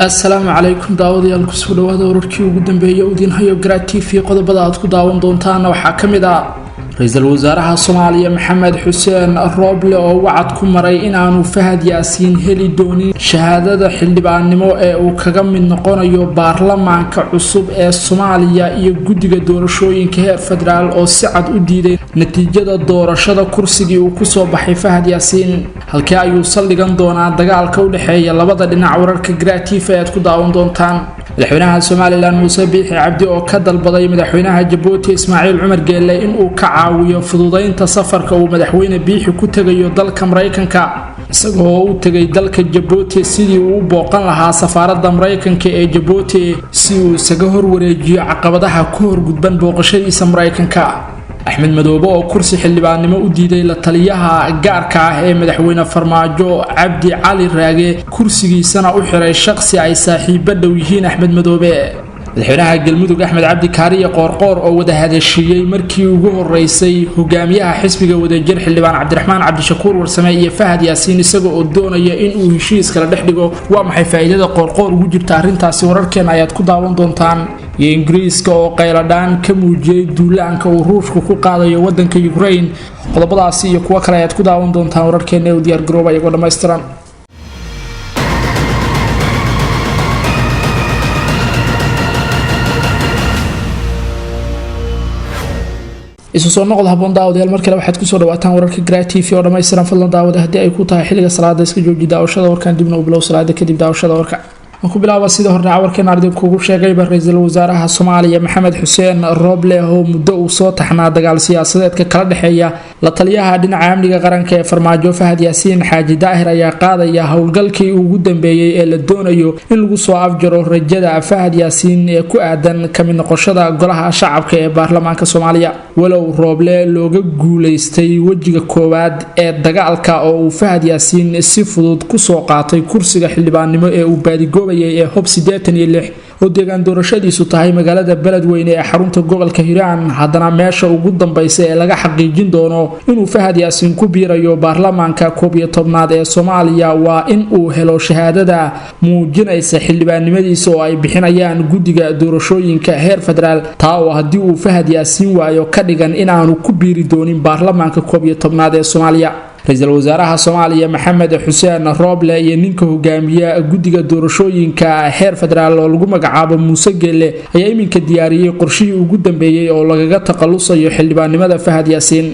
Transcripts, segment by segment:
Assalaamu calaykum daawadayaal, kusoo dhawaada wararkii ugu dambeeyay oo idiin hayo Garaa TV. Qodobada aad ku daawan doontaana waxaa ka mid ah ra-iisul wasaaraha Soomaaliya Maxamed Xuseen Rooble oo wacad ku maray inaanu Fahad Yaasiin heli doonin shahaadada xildhibaannimo ee uu kaga mid noqonayo baarlamaanka cusub ee Soomaaliya, iyo guddiga doorashooyinka heer federaal oo si cad u diiday natiijada doorashada kursigii uu kusoo baxay Fahad Yaasiin. Halkee ayuu saldhigan doonaa dagaalka u dhexeeya labada dhinac? Wararka Garaa TV ayaad ku daawan doontaan. Madaxweynaha Somalilan Muuse Biixi Cabdi oo ka dalbaday madaxweynaha Jabuuti Ismaaciil Cumar Geelle inuu ka caawiyo fududeynta safarka uu madaxweyne Biixi ku tegayo dalka Maraykanka, isagoo u tegay dalka Jabuuti sidii uu u booqan lahaa safaaradda Maraykanka ee Jabuuti si uu isaga horwareejiyo caqabadaha ku horgudban booqashadiisa Maraykanka. Axmed Madoobe oo kursi xildhibaannimo u diiday la taliyaha gaarka ah ee madaxweyne Farmaajo Cabdi Cali Raage, kursigiisana u xiray shaqsi ay saaxiibo dhow yihiin Axmed Madoobe. Madaxweynaha Galmudug Axmed Cabdi Kaariye Qoorqoor oo wada hadashiiyey markii ugu horeysay hogaamiyaha xisbiga Wadajir xildhibaan Cabdiraxmaan Cabdishakuur Warsame iyo Fahad Yaasiin, isaga oo doonaya inuu heshiis kala dhex dhigo. Waa maxay faa'iidada Qoorqoor ugu jirta arrintaasi? Wararkeena ayaad ku daawan doontaan. Iyo Ingiriiska oo qayladhaan ka muujiyey duulaanka uu Ruushku ku qaadayo wadanka Ukraine. Qodobadaasi iyo kuwo kale ayaad ku daawan doontaan wararkeena ee u diyaargarooba iyagoo dhammaystiran. Isu soo noqod haboon daawadayaal, mar kale waxaad kusoo dhawaataan wararka Garaa TV oo dhammaystiran. Fadlan daawada, haddii ay ku tahay xilliga salaada, iska jooji daawashada warkan, dibna u bilow salaada kadib daawashada warka. Aan ku bilaaba sida hordhaca warkeena ardib kugu sheegayba, ra-iisul wasaaraha Soomaaliya Maxamed Xuseen Rooble oo muddo uu soo taxnaa dagaal siyaasadeedka kala dhexeeya la taliyaha dhinaca amniga qaranka ee Farmaajo Fahad Yaasiin Xaaji Daahir ayaa qaadaya howlgalkii ugu dambeeyey ee la doonayo in lagu soo afjaro rajada Fahad Yaasiin ee ku aadan kamid noqoshada golaha shacabka ee baarlamaanka Soomaaliya. Walow Rooble looga guuleystay wejiga koowaad ee dagaalka oo uu Fahad Yaasiin si fudud kusoo qaatay kursiga xildhibaannimo ee uu baadigoob ee Hob 86 oo deegaan doorashadiisu tahay magaalada Beledweyne ee xarunta gobolka Hiiraan, haddana meesha ugu dambaysa ee laga xaqiijin doono inuu Fahad Yaasiin ku biirayo baarlamaanka 11aad ee Soomaaliya waa in uu helo shahaadada muujinaysa xildhibaannimadiisa oo ay bixinayaan guddiga doorashooyinka heer federaal, taa oo haddii uu Fahad Yaasiin waayo ka dhigan inaanu ku biiri doonin baarlamaanka 11aad ee Soomaaliya. Ra-iisul wasaaraha Soomaaliya Maxamed Xuseen Rooble iyo ninka hogaamiya guddiga doorashooyinka heer federaal oo lagu magacaabo Muuse Geelle ayaa iminka diyaariyey qorshihii ugu dambeeyey oo lagaga takhalusayo xildhibaannimada Fahad Yaasiin.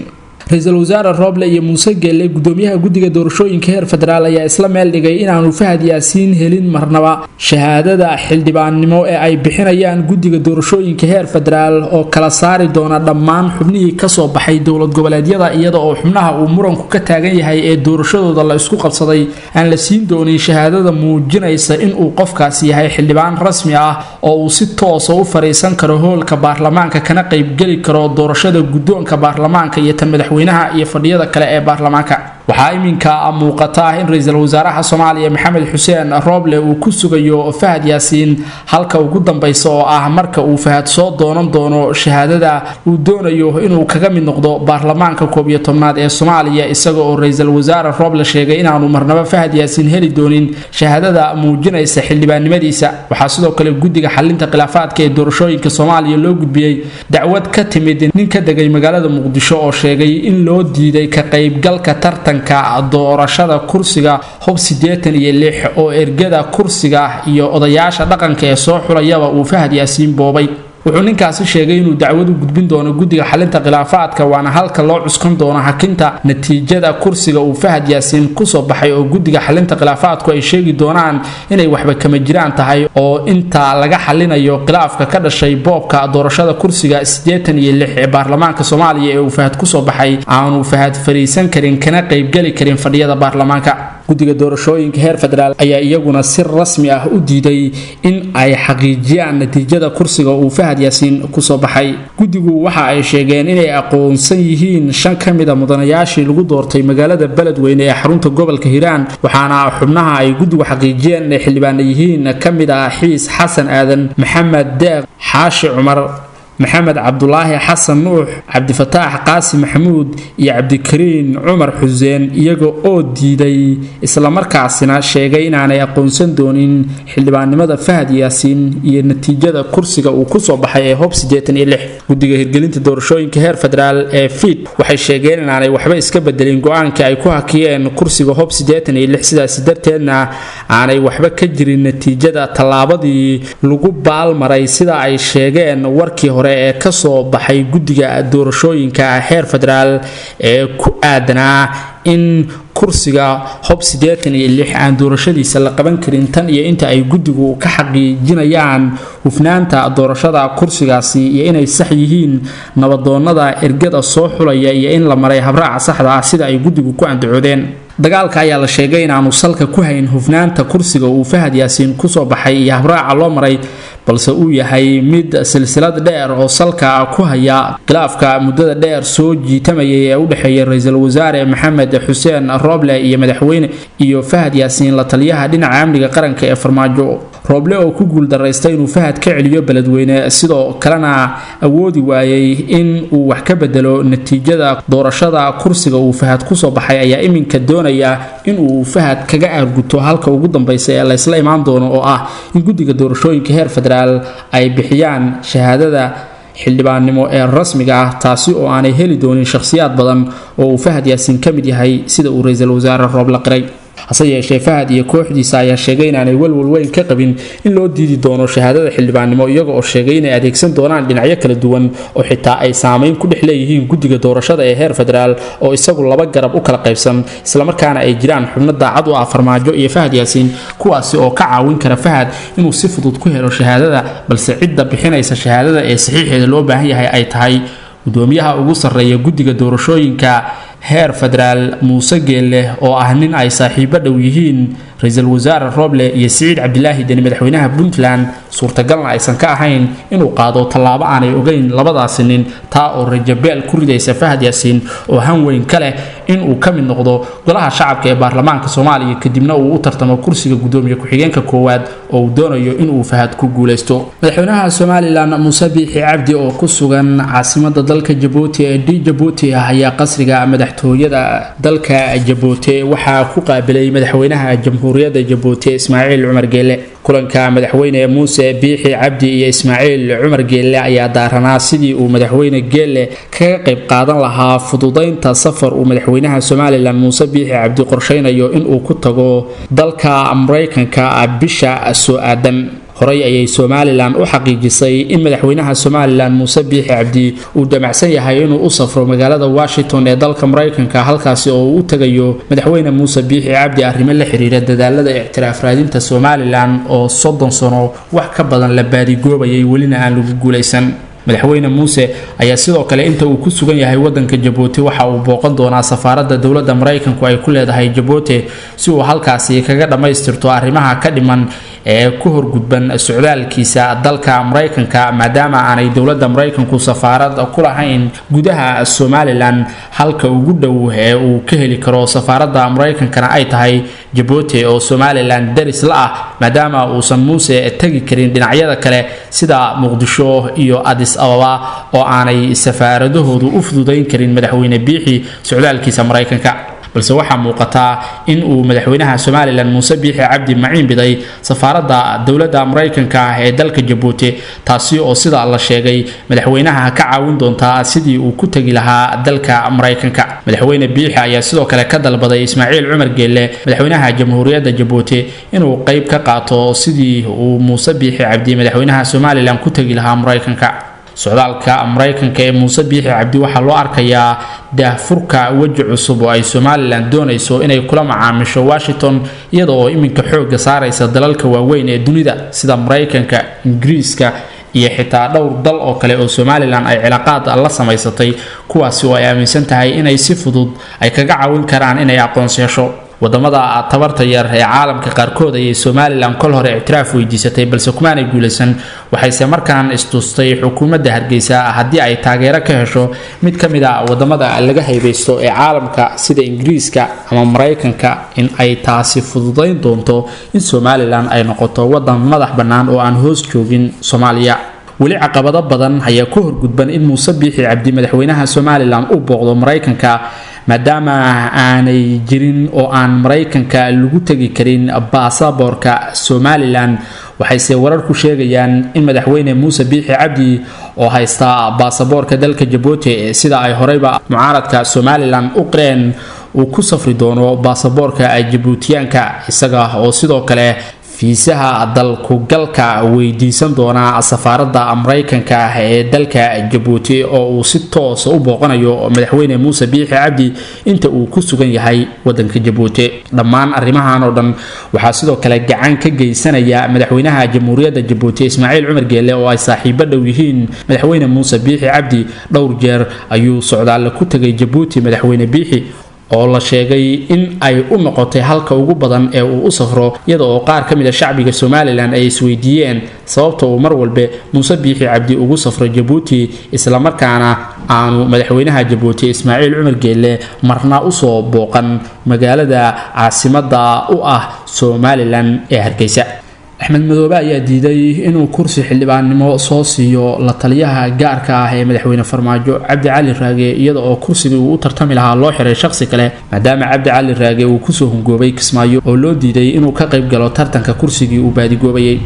Ra-iisul wasaare Rooble iyo Muuse Geelle, gudoomiyaha guddiga doorashooyinka heer federaal, ayaa isla meel dhigay inaanu Fahad Yaasiin helin marnaba shahaadada xildhibaannimo ee ay bixinayaan guddiga doorashooyinka heer federaal oo kala saari doona dhammaan xubnihii kasoo baxay dowlad goboleedyada, iyada oo xubnaha uu muranku ka taagan yahay ee doorashadooda la isku qabsaday aan la siin doonin shahaadada muujinaysa inuu qofkaasi yahay xildhibaan rasmi ah oo uu si toosa u fariisan karo hoolka baarlamaanka kana qaybgeli karo doorashada guddoonka baarlamaanka iyo tan madaxweyne iyo fadhiyada kale ee baarlamaanka. Waxaa iminka muuqata in ra-iisul wasaaraha Soomaaliya Maxamed Xuseen Rooble uu ku sugayo Fahad Yaasiin halka ugu dambaysa oo ah marka uu Fahad soo doonan doono shahaadada uu doonayo inuu kaga mid noqdo baarlamaanka 11aad ee Soomaaliya, isaga oo ra-iisul wasaare Rooble sheegay inaanu marnaba Fahad Yaasiin heli doonin shahaadada muujinaysa xildhibaannimadiisa. Waxaa sidoo kale guddiga xalinta khilaafaadka ee doorashooyinka Soomaaliya loo gudbiyey dacwad ka timid nin ka degay magaalada Muqdisho oo sheegay in loo diiday ka qaybgalka tartanka doorashada kursiga Hob 86 oo ergada kursiga iyo odayaasha dhaqanka ee soo xulayaba uu Fahad Yaasiin boobay. Wuxuu ninkaasi sheegay inuu dacwad u gudbin doono guddiga xalinta khilaafaadka, waana halka loo cuskan doono hakinta natiijada kursiga uu Fahad Yaasiin kusoo baxay oo guddiga xalinta khilaafaadku ay sheegi doonaan inay waxba kama jiraan tahay oo inta laga xalinayo khilaafka ka dhashay boobka doorashada kursiga 86 ee baarlamaanka Soomaaliya ee uu Fahad kusoo baxay aanu Fahad fariisan karin kana qaybgeli karin fadhiyada baarlamaanka. Guddiga doorashooyinka heer federaal ayaa iyaguna si rasmi ah u diiday in ay xaqiijiyaan natiijada kursiga uu Fahad Yaasiin kusoo baxay. Guddigu waxa ay sheegeen inay aqoonsan yihiin 5 ka mid a mudanayaashii lagu doortay magaalada Beledweyne ee xarunta gobolka Hiiraan, waxaana xubnaha ay guddigu xaqiijiyeen inay xildhibaana yihiin ka mid ah Xiis Xasan Aadan, Maxamed Deeq, Xaashi Cumar, Maxamed Cabdulaahi Xasan Nuux, Cabdifataax Qaasi Maxamuud iyo Cabdikariin Cumar Xuseen, iyaga oo diiday islamarkaasina sheegay inaanay aqoonsan doonin xildhibaannimada Fahad Yaasiin iyo natiijada kursiga uu kusoo baxay ee Hob 86. Guddiga hirgelinta doorashooyinka heer federaal ee FID waxay sheegeen inaanay waxba iska bedelin go-aanka ay ku hakiyeen kursiga Hob 86, sidaasi darteedna aanay waxba ka jirin natiijada tallaabadii lagu baalmaray, sida ay sheegeen warkii hore ee kasoo baxay guddiga doorashooyinka heer federaal ee ku aadanaa in kursiga Hob 86 aan doorashadiisa la qaban karin tan iyo inta ay guddigu ka xaqiijinayaan hufnaanta doorashada kursigaasi iyo inay sax yihiin nabadoonada ergada soo xulaya iyo in la maray habraaca saxda ah, sida ay guddigu ku andacoodeen. Dagaalka ayaa la sheegay inaanu salka ku hayn hufnaanta kursiga uu Fahad Yaasiin kusoo baxay iyo habraaca loo maray, balse uu yahay mid silsilad dheer oo salka ku haya khilaafka muddada dheer soo jiitamayay ee u dhexeeya ra-iisul wasaare Maxamed Xuseen Rooble iyo madaxweyne iyo Fahad Yaasiin la taliyaha dhinaca amniga qaranka ee Farmaajo. Rooble oo ku guuldaraystay inuu Fahad ka celiyo Beledweyne, sidoo kalena awoodi waayey in uu wax ka bedelo natiijada doorashada kursiga uu Fahad kusoo baxay, ayaa iminka doonaya inuu Fahad kaga aarguto halka ugu dambaysa ee laysla imaan doono, oo ah in guddiga doorashooyinka heer federaal ay bixiyaan shahaadada xildhibaannimo ee rasmiga ah, taasi oo aanay heli doonin shakhsiyaad badan oo uu Fahad Yaasiin ka mid yahay, sida uu ra-iisul wasaare Rooble qiray. Hase yeeshee Fahad iyo kooxdiisa ayaa sheegay inaanay walwal weyn ka qabin in loo diidi doono shahaadada xildhibaannimo, iyaga oo sheegay inay adeegsan doonaan dhinacyo kala duwan oo xitaa ay saameyn ku dhex leeyihiin guddiga doorashada ee heer federaal oo isagu laba garab u kala qaybsan, islamarkaana ay jiraan xubno daacad u ah Farmaajo iyo Fahad Yaasiin, kuwaasi oo ka caawin kara Fahad inuu si fudud ku helo shahaadada, balse cidda bixinaysa shahaadada ee saxiixeeda loo baahan yahay ay tahay gudoomiyaha ugu sarreeya guddiga doorashooyinka heer federaal Muuse Geelle, oo ah nin ay saaxiibo dhow yihiin ra-iisul wasaare Rooble iyo Siciid Cabdilaahi Deni, madaxweynaha Puntland, suurtagalna aysan ka ahayn inuu qaado tallaabo aanay ogeyn labadaasi nin, taa oo rajabeel ku ridaysa Fahad Yaasiin oo han weyn ka leh inuu ka mid noqdo golaha shacabka ee baarlamaanka Soomaaliya, kadibna uu u tartamo kursiga gudoomiye ku-xigeenka koowaad oo uu doonayo inuu Fahad ku guuleysto. Madaxweynaha Somalilan Muuse Biixi Cabdi oo ku sugan caasimada dalka Jabuuti ee d Jabuuti ah ayaa qasriga madaxtooyada dalka Jabuuti waxaa ku qaabilay madaxweynaha Jamhuuriyadda Jabuuti Ismaaciil Cumar Geele. Kulanka madaxweyne Muuse Biixi Cabdi iyo Ismaaciil Cumar Geelle ayaa daaranaa sidii uu madaxweyne Geelle kaga qayb qaadan lahaa fududaynta safar uu madaxweynaha Somalilan Muuse Biixi Cabdi qorsheynayo inuu ku tago dalka Mareykanka bisha soo aadan. Horey ayay Somalilan u xaqiijisay in madaxweynaha Somalilan Muuse Biixi Cabdi uu damacsan yahay inuu u safro magaalada Washington ee dalka Mareykanka, halkaasi oo uu u tagayo madaxweyne Muuse Biixi Cabdi arrimo la xiriira dadaalada ictiraaf raadinta Somalilan oo 30 sano wax ka badan la baadigoobayay, welina aan lagu guulaysan. Madaxweyne Muuse ayaa sidoo kale inta uu ku sugan yahay wadanka Jabuuti waxa uu booqan doonaa safaaradda dowladda Maraykanku ay ku leedahay Jabuuti, si uu halkaasi kaga dhammaystirto arrimaha ka dhiman ee ku horgudban socdaalkiisa dalka Maraykanka, maadaama aanay dowladda Maraykanku safaarad ku lahayn gudaha Somalilan, halka ugu dhow ee uu ka heli karo safaaradda Maraykankana ay tahay Jabuuti oo Somalilan daris la ah, maadaama uusan Muuse tegi karin dhinacyada kale sida Muqdisho iyo Addis Ababa oo aanay safaaradahoodu u fududayn karin madaxweyne Biixi socdaalkiisa Maraykanka. Balse waxaa muuqataa in uu madaxweynaha Somalilan Muuse Biixi Cabdi maciin biday safaaradda dowladda Maraykanka ah ee dalka Jabuuti, taasi oo sida la sheegay madaxweynaha ka caawin doontaa sidii uu ku tegi lahaa dalka Maraykanka. Madaxweyne Biixi ayaa sidoo kale ka dalbaday Ismaaciil Cumar Geelle, madaxweynaha Jamhuuriyadda Jabuuti, inuu qayb ka qaato sidii uu Muuse Biixi Cabdi madaxweynaha Somalilan ku tegi lahaa Maraykanka. Socdaalka Maraykanka ee Muuse Biixi Cabdi waxaa loo arkayaa daahfurka weji cusub oo ay Somalilan doonayso inay kula macaamisho Washington, iyada oo iminka xoogga saaraysa dalalka waaweyn ee dunida sida Maraykanka, Ingiriiska iyo xitaa dhowr dal oo kale oo Somalilan ay cilaaqaad la samaysatay, kuwaasi oo ay aaminsan tahay inay si fudud ay kaga caawin karaan inay aqoonsi hesho. Wadamada tabarta yar ee caalamka qaarkood ayay Somalilan kol hore ictiraaf weydiisatay, balse kumaanay guulaysan. Waxayse markaan istustay xukuumadda Hargeysa haddii ay taageero ka hesho mid ka mid a wadamada laga haybaysto ee caalamka sida Ingiriiska ama Maraykanka, in ay taasi fududayn doonto in Somalilan ay noqoto wadan madax bannaan oo aan hoos joogin Soomaaliya. Weli caqabado badan ayaa ku horgudban in Muuse Biixi Cabdi madaxweynaha Somalilan u booqdo Maraykanka, maadaama aanay jirin oo aan Maraykanka lagu tegi karin baasaboorka Somalilan. Waxayse wararku sheegayaan in madaxweyne Muuse Biixi Cabdi oo haysta baasaboorka dalka Jabuuti, sida ay horeyba mucaaradka Somalilan u qireen, uu ku safri doono baasaboorka Jabuutiyaanka, isaga oo sidoo kale fiisaha dalkugalka weydiisan doona safaaradda Maraykanka ee dalka Jabuuti, oo uu si toosa u booqanayo madaxweyne Muuse Biixi Cabdi inta uu ku sugan yahay wadanka Jabuuti. Dhammaan arrimahan oo dhan waxaa sidoo kale gacan ka geysanaya madaxweynaha Jamhuuriyadda Jabuuti Ismaaciil Cumar Geele, oo ay saaxiibo dhow yihiin madaxweyne Muuse Biixi Cabdi. Dhowr jeer ayuu socdaalle ku tegay Jabuuti madaxweyne Biixi, oo la sheegay in ay u noqotay halka ugu badan ee uu u safro, iyada oo qaar ka mid a shacbiga Somalilan ay isweydiiyeen sababta uu mar walbe Muuse Biixi Cabdi ugu safro Jabuuti, islamarkaana aanu madaxweynaha Jabuuti Ismaaciil Cumar Geele marna usoo booqan magaalada caasimada u ah Somalilan ee Hargeysa. Axmed Madoobe ayaa diiday inuu kursi xildhibaannimo soo siiyo la taliyaha gaarka ah ee madaxweyne Farmaajo Cabdi Cali Raage, iyada oo kursigii uu u tartami lahaa loo xiray shaqsi kale, maadaama Cabdi Cali Raage uu kusoo hungoobay Kismaayo oo loo diiday inuu ka qayb galo tartanka kursigii uu baadigoobayay.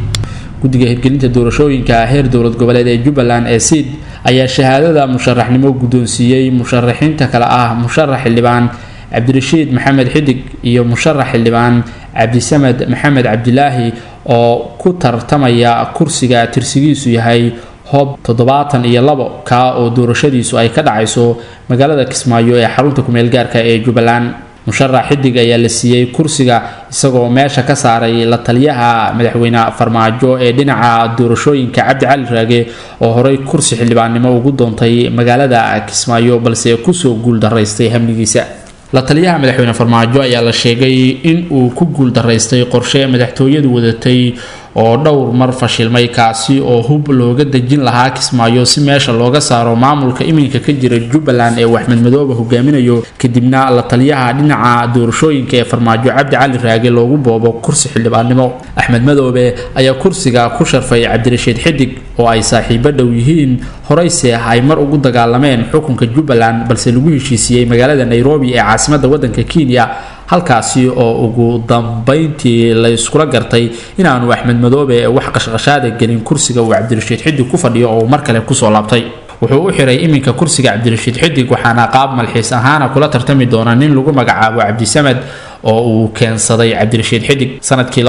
Guddiga hirgelinta doorashooyinka heer dowlad goboleed ee Jubbaland ee SID ayaa shahaadada musharaxnimo guddoonsiiyey musharaxiinta kale ah musharax xildhibaan Cabdirashiid Maxamed Xidig iyo musharax xildhibaan Cabdisamed Maxamed Cabdilaahi, oo ku tartamaya kursiga tirsigiisu yahay Hob 72, kaa oo doorashadiisu ay ka dhacayso magaalada Kismaayo ee xarunta kumeel gaarka ee Jubbaland. Musharax Xidig ayaa la siiyey kursiga isagoo meesha ka saaray la taliyaha madaxweyne Farmaajo ee dhinaca doorashooyinka Cabdi Cali Raage, oo horey kursi xildhibaannimo ugu doontay magaalada Kismaayo balse kusoo guuldaraystay hamnigiisa. La taliyaha madaxweyne Farmaajo ayaa la sheegay in uu ku guuldaraystay qorshe madaxtooyadu wadatay oo dhowr mar fashilmay, kaasi oo hub looga dejin lahaa Kismaayo si meesha looga saaro maamulka iminka ka jira Jubbaland ee Axmed Madoobe hogaaminayo, kadibna la taliyaha dhinaca doorashooyinka ee Farmaajo Cabdi Cali Raage loogu boobo kursi xildhibaannimo. Axmed Madoobe ayaa kursiga ku sharfay Cabdirashiid Xidig, oo ay saaxiibo dhow yihiin, horeyse ay mar ugu dagaalameen xukunka Jubbaland, balse lagu heshiisiyey magaalada Nairobi ee caasimadda wadanka Kenya, halkaasi oo ugu dambeyntii la iskula gartay inaanu Axmed Madoobe wax qashqashaada gelin kursiga uu Cabdirashiid Xidig ku fadhiyo oo uu mar kale kusoo laabtay. Wuxuu u xiray iminka kursiga Cabdirashiid Xidig, waxaana qaab malxiis ahaana kula tartami doona nin lagu magacaabo Cabdisamed oo uu keensaday Cabdirashiid Xidig. Sanadkii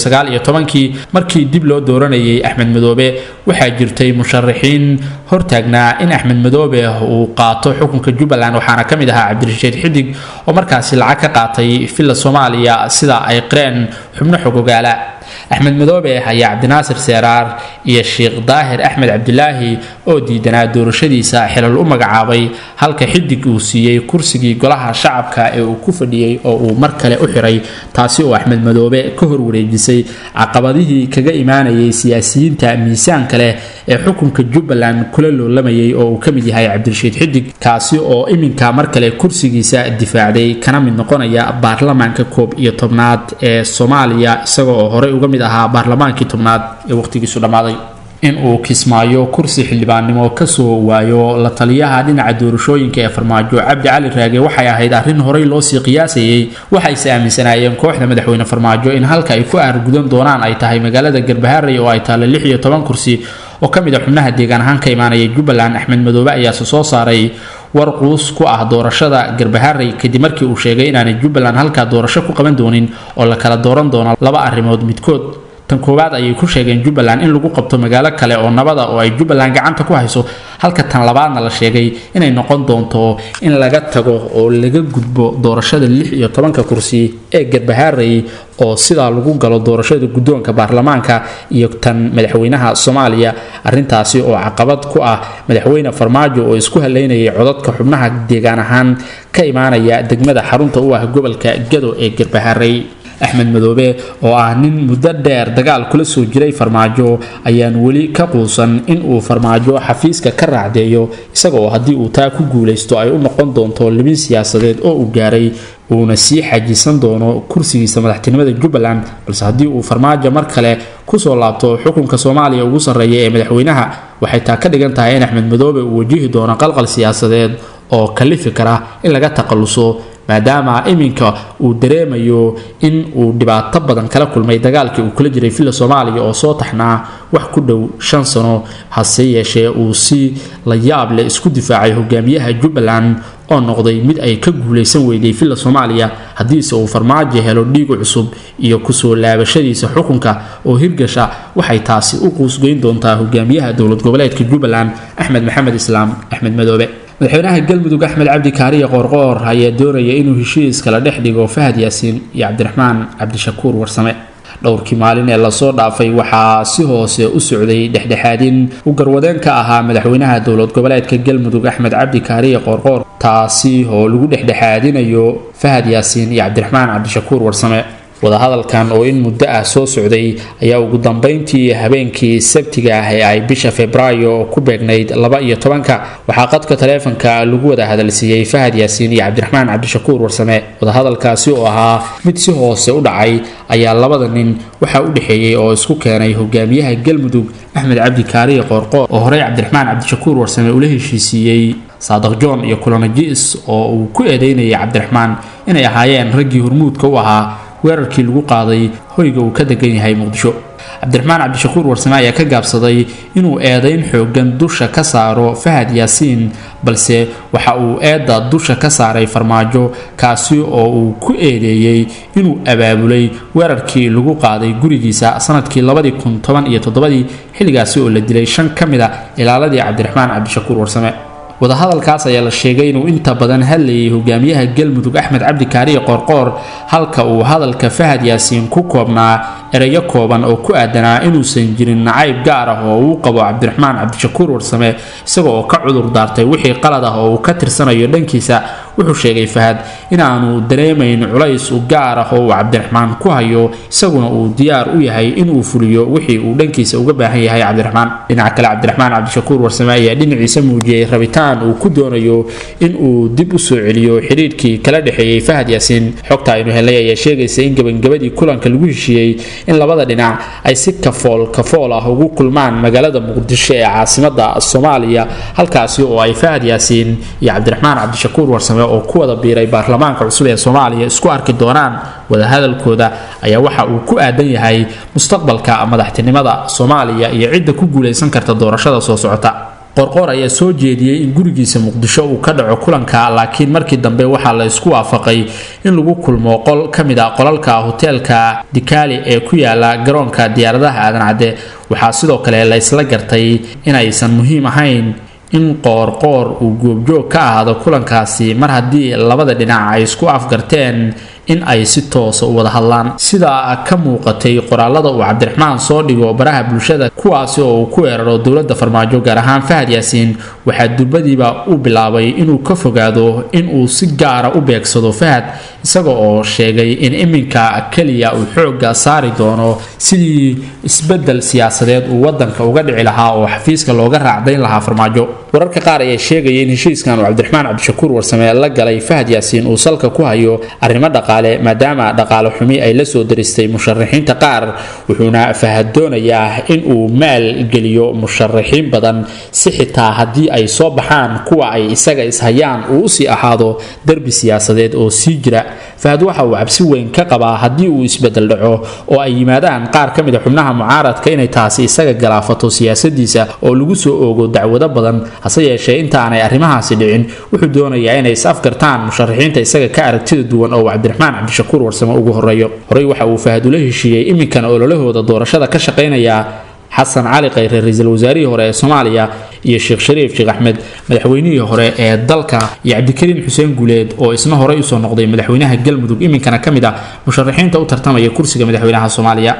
2019 markii dib loo dooranayay Axmed Madoobe, waxaa jirtay musharaxiin hortaagnaa in Axmed Madoobe uu qaato xukunka Jubbaland, waxaana ka mid ahaa Cabdirashiid Xidig oo markaasi lacag ka qaatay Villa Soomaaliya, sida ay qireen xubno xogogaala. Axmed Madoobe ayaa Cabdinaasir Seeraar iyo Sheekh Daahir Axmed Cabdilaahi oo diidanaa doorashadiisa xilal u magacaabay, halka Xidig uu siiyey kursigii golaha shacabka ee uu ku fadhiyey oo uu mar kale u xiray, taasi oo Axmed Madoobe ka hor wareejisay caqabadihii kaga imaanayay siyaasiyiinta miisaanka leh ee xukunka Jubbaland kula loolamayay, oo uu ka mid yahay Cabdirashiid Xidig, kaasi oo iminka mar kale kursigiisa difaacday kana mid noqonaya baarlamaanka 11aad ee Soomaaliya, isaga oo horey uga mid ahaa baarlamaankii 10aad ee waqtigiisu dhammaaday. In uu Kismaayo kursi xildhibaannimo kasoo waayo la taliyaha dhinaca doorashooyinka ee Farmaajo Cabdi Cali Raage waxay ahayd arrin horey loosii qiyaasayay. Waxayse aaminsanaayeen kooxda madaxweyne Farmaajo in halka ay ku aargudan doonaan ay tahay magaalada Garbaharey, oo ay taalla 16 kursi oo ka mid a xubnaha deegaan ahaan ka imaanaya Jubbaland. Axmed Madoobe ayaase soo saaray war quus ku ah doorashada Garbaharey, kadib markii uu sheegay inaanay Jubbaland halkaa doorasho ku qaban doonin oo la kala dooran doono laba arrimood midkood. Tan koowaad ayay ku sheegeen Jubbaland in lagu qabto magaalo kale oo nabada oo ay Jubbaland gacanta ku hayso, halka tan labaadna la sheegay inay noqon doonto in laga tago oo laga gudbo doorashada 16-ka kursi ee Garbaharey, oo sidaa lagu galo doorashada guddoonka baarlamaanka iyo tan madaxweynaha Soomaaliya. Arrintaasi oo caqabad ku ah madaxweyne Farmaajo oo isku haleynayay codadka xubnaha deegaan ahaan ka imaanaya degmada xarunta u ah gobolka Gado ee Garbaharey. Axmed Madoobe oo ah nin muddo dheer dagaal kula soo jiray Farmaajo ayaan weli ka quusan in uu Farmaajo xafiiska ka raacdeeyo, isagoo haddii uu taa ku guuleysto ay u noqon doonto libin siyaasadeed oo uu gaaray, uuna sii xajisan doono kursigiisa madaxtinimada Jubbaland. Balse haddii uu Farmaajo mar kale kusoo laabto xukunka Soomaaliya ugu sarreeya ee madaxweynaha, waxay taa ka dhigan tahay in Axmed Madoobe uu wajihi doono qalqal siyaasadeed oo kalifi kara in laga takhaluso, maadaama iminka uu dareemayo in uu dhibaato badan kala kulmay dagaalkii uu kula jiray Villa Soomaaliya oo soo taxnaa wax ku dhow 5 sano. Hase yeeshee uu si la yaab leh isku difaacay hogaamiyaha Jubbaland oo noqday mid ay ka guuleysan weyday Villa Soomaaliya. Haddiise uu Farmaajo helo dhiig cusub iyo kusoo laabashadiisa xukunka oo hirgasha, waxay taasi u quusgeyn doontaa hogaamiyaha dowlad goboleedka Jubbaland Axmed Maxamed Islaam Axmed Madoobe. Madaxweynaha Galmudug Axmed Cabdi Kaariye Qoorqoor ayaa doonaya inuu heshiis kala dhex dhigo Fahad Yaasiin iyo Cabdiraxmaan Cabdishakuur Warsame. Dhowrkii maalin ee lasoo dhaafay waxaa si hoose u socday dhexdhexaadin u garwadeen ka ahaa madaxweynaha dowlad goboleedka Galmudug Axmed Cabdi Kaariye Qoorqoor, taasi oo lagu dhexdhexaadinayo Fahad Yaasiin iyo Cabdiraxmaan Cabdishakuur Warsame. Wadahadalkan oo in muddo ah soo socday ayaa ugu dambeyntii habeenkii sabtiga ah ee ay bisha Febraayo ku beegnayd 12 waxaa qadka taleefanka lagu wada hadalsiiyey Fahad Yaasiin iyo Cabdiraxmaan Cabdishakuur Warsame. Wadahadalkaasi oo ahaa mid si hoose u dhacay ayaa labada nin waxaa u dhexeeyey oo isku keenay hogaamiyaha Galmudug Axmed Cabdi Kaariye Qoorqoor oo horey Cabdiraxmaan Cabdishakuur Warsame ula heshiisiiyey Saadiq John iyo Kulanajiis oo uu ku eedeynayay Cabdiraxmaan inay ahaayeen raggii hormuudka u ahaa weerarkii lagu qaaday hoyga uu ka degan yahay Muqdisho. Cabdiraxmaan Cabdishakuur Warsame ayaa ka gaabsaday inuu eedeyn xoogan dusha ka saaro Fahad Yaasiin, balse waxa uu eedda dusha ka saaray Farmaajo, kaasi oo uu ku eedeeyey inuu abaabulay weerarkii lagu qaaday gurigiisa sanadkii 2017, xilligaasi oo la dilay 5 ka mid ah ilaaladii Cabdiraxmaan Cabdishakuur Warsame. Wadahadalkaas ayaa la sheegay inuu inta badan hadlayay hogaamiyaha Galmudug Axmed Cabdi Kaariye Qoorqoor, halka uu hadalka Fahad Yaasiin ku koobnaa erayo kooban oo ku aadanaa inuusan jirin nacayb gaar ah oo uu qabo Cabdiraxmaan Cabdishakuur Warsame, isaga oo ka cudur daartay wixii qalad ah oo uu ka tirsanayo dhankiisa. Wuxuu sheegay Fahad inaanu dareemayn culays u gaar ah oo uu Cabdiraxmaan ku hayo, isaguna uu diyaar u yahay inuu fuliyo wixii uu dhankiisa uga baahan yahay Cabdiraxmaan. Dhinaca kale, Cabdiraxmaan Cabdishakuur Warsame ayaa dhinaciisa muujiyey rabitaan uu ku doonayo in uu dib u soo celiyo xiriirkii kala dhexeeyay Fahad Yaasiin. Xogta aynu helnay ayaa sheegaysa in gabagabadii kulanka lagu heshiiyey in labada dhinac ay si kafool kafool ah ugu kulmaan magaalada Muqdisho ee caasimadda Soomaaliya, halkaasi oo ay Fahad Yaasiin iyo Cabdiraxmaan Cabdishakuur Warsame oo ku wada biiray baarlamaanka cusub ee Soomaaliya isku arki doonaan. Wadahadalkooda ayaa waxa uu ku aadan yahay mustaqbalka madaxtinimada Soomaaliya iyo cidda ku guuleysan karta doorashada soo socota. Qoorqoor ayaa soo jeediyey in gurigiisa Muqdisho uu ka dhaco kulanka, laakiin markii dambe waxaa la isku waafaqay in lagu kulmo qol ka mid ah qolalka hoteelka Dikali ee ku yaala garoonka diyaaradaha Aadan Cadde. Waxaa sidoo kale la isla gartay inaysan muhiim ahayn in Qoorqoor uu goobjoog ka ahaado kulankaasi, mar haddii labada dhinac ay isku afgarteen in ay si toosa u wada hadlaan. Sida ka muuqatay qoraalada uu Cabdiraxmaan soo dhigo baraha bulshada, kuwaasi oo uu ku weeraro dowladda Farmaajo gaar ahaan Fahad Yaasiin, waxaa durbadiiba u bilaabay inuu ka fogaado in uu si gaara u beegsado Fahad, isaga oo sheegay in iminka kaliya uu xoogga saari doono sidii isbeddel siyaasadeed uu wadanka uga dhici lahaa oo xafiiska looga raacdayn lahaa Farmaajo. Wararka qaar ayaa sheegaya in heshiiskan uu Cabdiraxmaan Cabdishakuur Warsame la galay Fahad Yaasiin uu salka ku hayo arrimo dhaqaale, maadaama dhaqaale xumi ay la soo daristay musharaxiinta qaar. Wuxuuna Fahad doonayaa in uu maal geliyo musharaxiin badan si xitaa haddii ay soo baxaan kuwa ay isaga ishayaan uu usii ahaado derbi siyaasadeed oo sii jira. Fahad waxa uu cabsi weyn ka qabaa haddii uu isbedel dhaco oo ay yimaadaan qaar ka mid a xubnaha mucaaradka inay taasi isaga galaafato siyaasadiisa oo lagu soo oogo dacwado badan. Hase yeeshee intaanay arrimahaasi dhicin, wuxuu doonayaa inay is afgartaan musharaxiinta isaga ka aragtida duwan oo Cabdiraxmaan Cabdishakuur Warsame ugu horeeyo. Horey waxa uu Fahad ula heshiiyey iminkana ololahooda doorashada ka shaqaynaya Xasan Cali Khayre, ra'iisul wasaarihii hore ee Soomaaliya, iyo Sheekh Shariif Sheekh Axmed, madaxweynihii hore ee dalka, iyo Cabdikariin Xuseen Guuleed oo isna horey usoo noqday madaxweynaha Galmudug, iminkana ka mid ah musharaxiinta u tartamaya kursiga madaxweynaha Soomaaliya.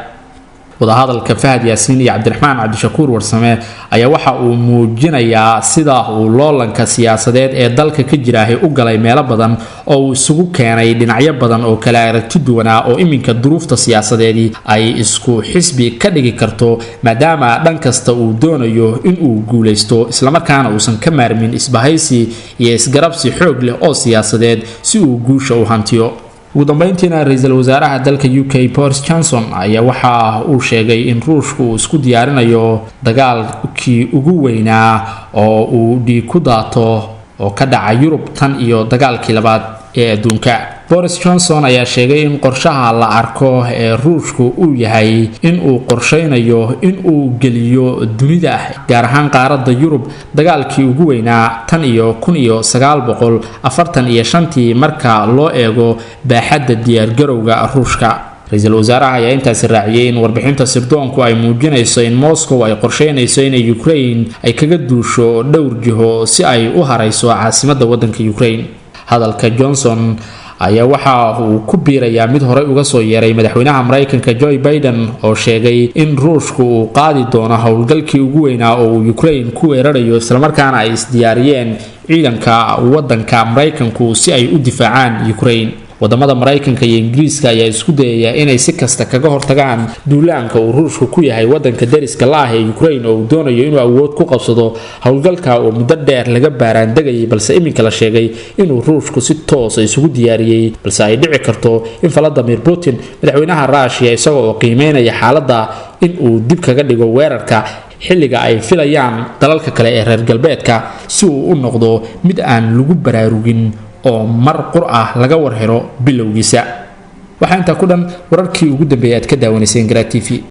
Wadahadalka Fahad Yaasiin iyo Cabdiraxmaan Cabdishakuur Warsame ayaa waxa uu muujinayaa sida uu loolanka siyaasadeed ee dalka ka jiraahay u galay meelo badan oo uu isugu keenay dhinacyo badan oo kala aragti duwanaa, oo iminka duruufta siyaasadeedii ay isku xisbi ka dhigi karto, maadaama dhan kasta uu doonayo inuu guulaysto, islamarkaana uusan ka maarmin isbahaysi iyo isgarabsi xoog leh oo siyaasadeed si uu guusha u hantiyo. Ugu dambeyntiina, ra-iisul wasaaraha dalka UK Boris Johnson ayaa waxa uu sheegay in Ruushku uu isku diyaarinayo dagaalkii ugu weynaa oo uu dhiig ku daato oo ka dhaca Yurub tan iyo dagaalkii labaad ee adduunka. Boris Johnson ayaa sheegay in qorshaha la arko ee Ruushku uu yahay in uu qorsheynayo in uu geliyo dunida, gaar ahaan qaaradda Yurub, dagaalkii ugu weynaa tan iyo 1945-tii marka loo eego baaxadda diyaargarowga Ruushka. Ra-iisul wasaaraha ayaa intaasi raaciyay in warbixinta sirdoonku ay muujinayso in Moscow ay qorsheynayso inay Ukraine ay kaga duusho dhowr jiho si ay u harayso caasimadda waddanka Ukraine. Hadalka Johnson ayaa waxa uu ku biirayaa mid horey uga soo yeeray madaxweynaha Maraykanka Joe Biden, oo sheegay in Ruushku uu qaadi doono howlgalkii ugu weynaa oo uu Ukraine ku weerarayo, islamarkaana ay isdiyaariyeen ciidanka wadanka Maraykanku si ay u difaacaan Ukraine. Wadamada Maraykanka iyo Ingiriiska ayaa isku dayaya inay si kasta kaga hortagaan duulaanka uu Ruushku ku yahay wadanka dariska la ah ee Ukraine, oo uu doonayo inuu awood ku qabsado. Howlgalka oo muddo dheer laga baaraandegayay, balse iminka la sheegay inuu Ruushku si toosa isugu diyaariyey, balse ay dhici karto in Valadimir Putin, madaxweynaha Ruushiya, isaga oo qiimeynaya xaaladda, in uu dib kaga dhigo weerarka xilliga ay filayaan dalalka kale ee reer galbeedka, si uu u noqdo mid aan lagu baraarugin oo mar qur ah laga warhelo bilowgiisa. Waxaa intaa ku dhan wararkii ugu dambeeyay aad ka daawanayseen Garaa TV.